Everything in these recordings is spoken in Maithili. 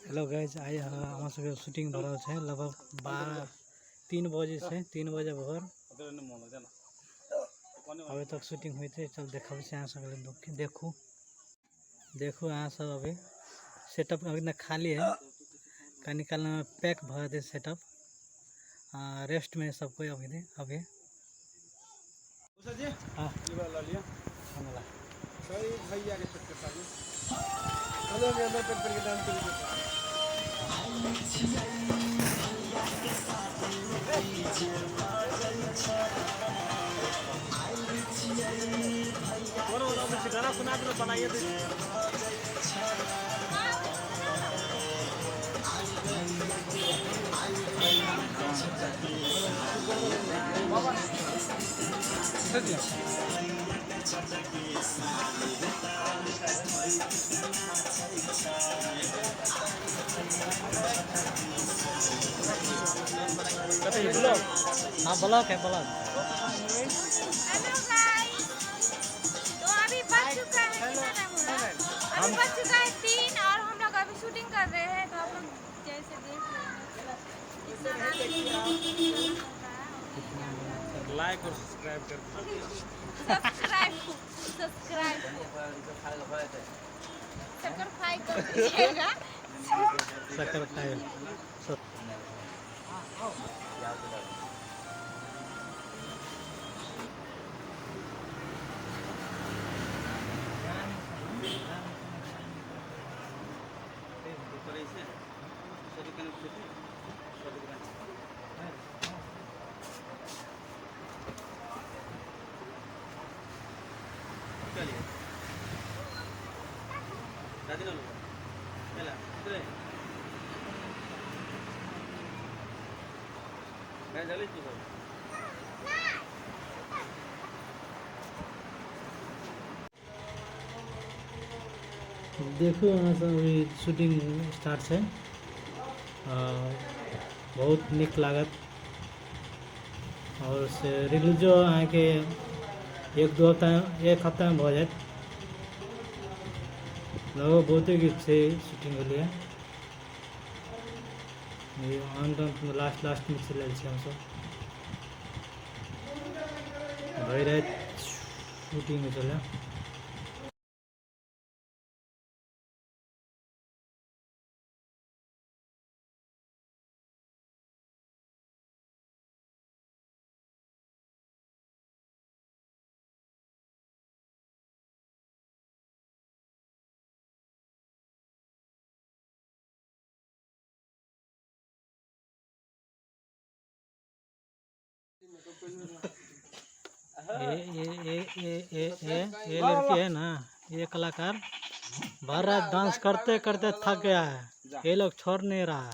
हेलो गाइज, आइ हमरा सबके शूटिंग भऽ रहल छै। लगभग 3 बजे छै, 3 बजे भोर अभी तक शूटिंग होइत छै। चल देखबै छी अहाँ सबके। देखू देखू अहाँ सब। अभी सेटअप अभी ना खाली है, कनी काल में पैक भऽ जेतै सेटअप। रेस्ट में सब कोई अभी अभी। हाँ, भैया के छोटके साली चलो हम अंदर पेट पर के डांस करी। गाना सुना दो, बनाइए। हाँ, ब्लॉक है, ब्लॉक। हेलो गाइस, तो अभी बज चुका है, कितना टाइम हो रहा है? अभी बज चुका है 3 और हम लोग अभी शूटिंग कर रहे हैं। तो आप लोग जैसे देख रहे हैं, इतना रात में शूटिंग हो रहा है। लाइक और सब्सक्राइब कर दीजिए। सब्सक्राइब, सब्सक्राइब, शक्कर फ्राई कर दीजिएगा। शक्कर खाए सब। देखू अहाँ सब, अभी शूटिंग स्टार्ट छै। बहुत नीक लागत और से रिलीजो अहाँके 1-2 हफ्ता, 1 हफ्तामे भऽ जायत। लगभग बहुते गीत छै शूटिंग भेलैए। अंत अंत लास्ट लास्टमे चलि आयल छी हमसब। भरि राति शूटिंग होइ छलै। ये ये ये ये ये ये ये लड़की है ना, ये कलाकार भर रात डांस करते करते थक गया है। ये लोग छोड़ नहीं रहा है।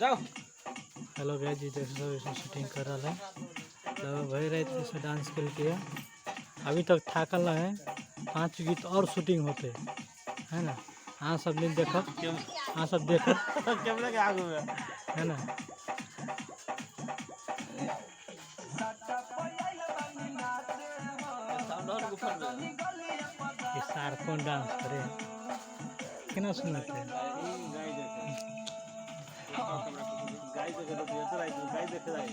जाओ। हेलो भैया जी, देख सब इसमें शूटिंग कर रहा है। लगभग भर रात इसमें डांस के अभी तक थाकल है। 5 गीत और शूटिंग होते है ना। हाँ, सब मिल देखो, हाँ सब देखो। कैमरा के आगू में है ना। ये सार कौन डांस करे, केना सुनते गाय देखे, गाय देखे, गाय देखे जाए।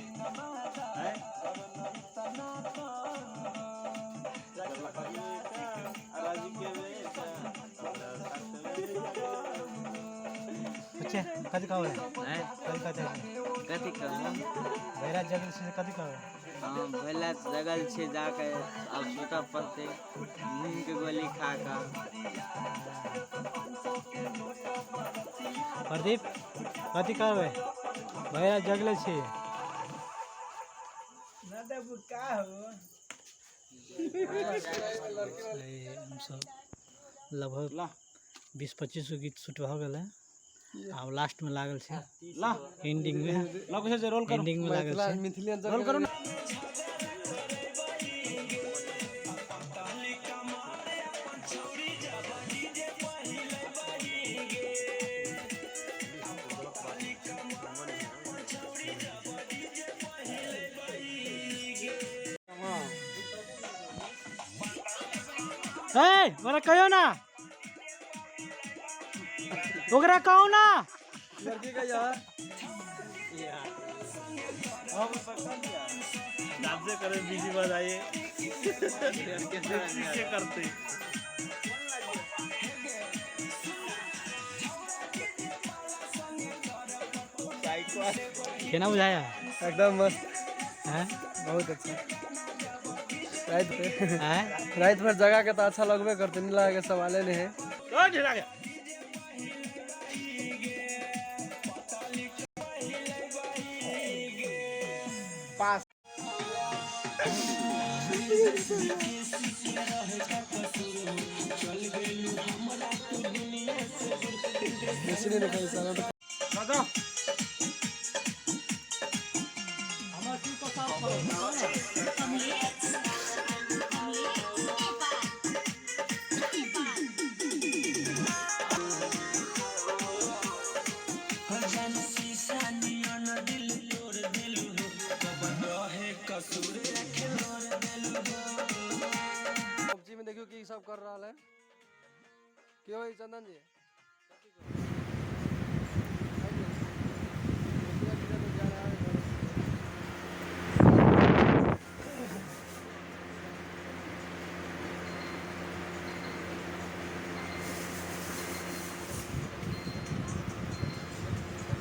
अच्छा, कथी कहबै? कथी कथी? कथी कहू? भरि राति जगल छी से कथी कहबै? हाँ, भोला जगल छै, जाके आब सुतऽ पड़तै नींद के गोली खा कऽ। प्रदीप, कथी कहबै? भरि राति जगले छी। का हो? हमसब लगभग 20-25 गो गीत शूट भऽ गेल है। आब लास्ट में लागल छै, एंडिंग में। रोल करो। एंडिंग में लागल छै। मिथिलांचल। रोल करो ना। ए, बड़ा कहियो ना। ओकरा कहू ना। लड़की का यार डांस करे बीजी बजाइए के करते। केना बुझाया? एकदम मस्त। हैं? बहुत अच्छा। रात पे हैं? रात भर जगह के तो अच्छा लगबे करते, नहीं लगा के सवाले नहीं है। ओ ढेरा गया। पास बेसी नहीं निकल सारा तो। दादा पबजी में देखियो की सब कर रहा है। क्यों है चंदन जी?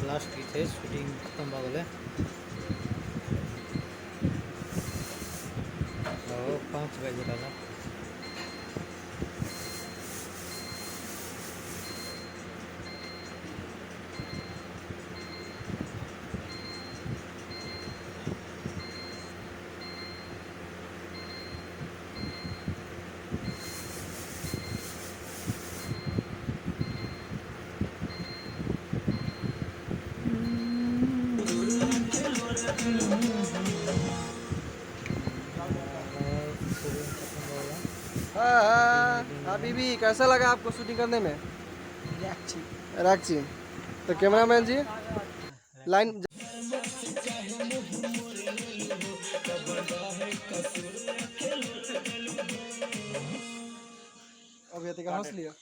लास्ट गीत है, शूटिंग खत्म भ गेलै। लगभग 5 बज रहल। हाँ हाँ हाँ बीबी, कैसा लगा आपको शूटिंग करने में? राक्षी। तो कैमरामैन जी लाइन अभी तक हंस लिया।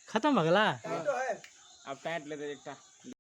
खत्म भ गेला? अब पैंट लेते एकटा।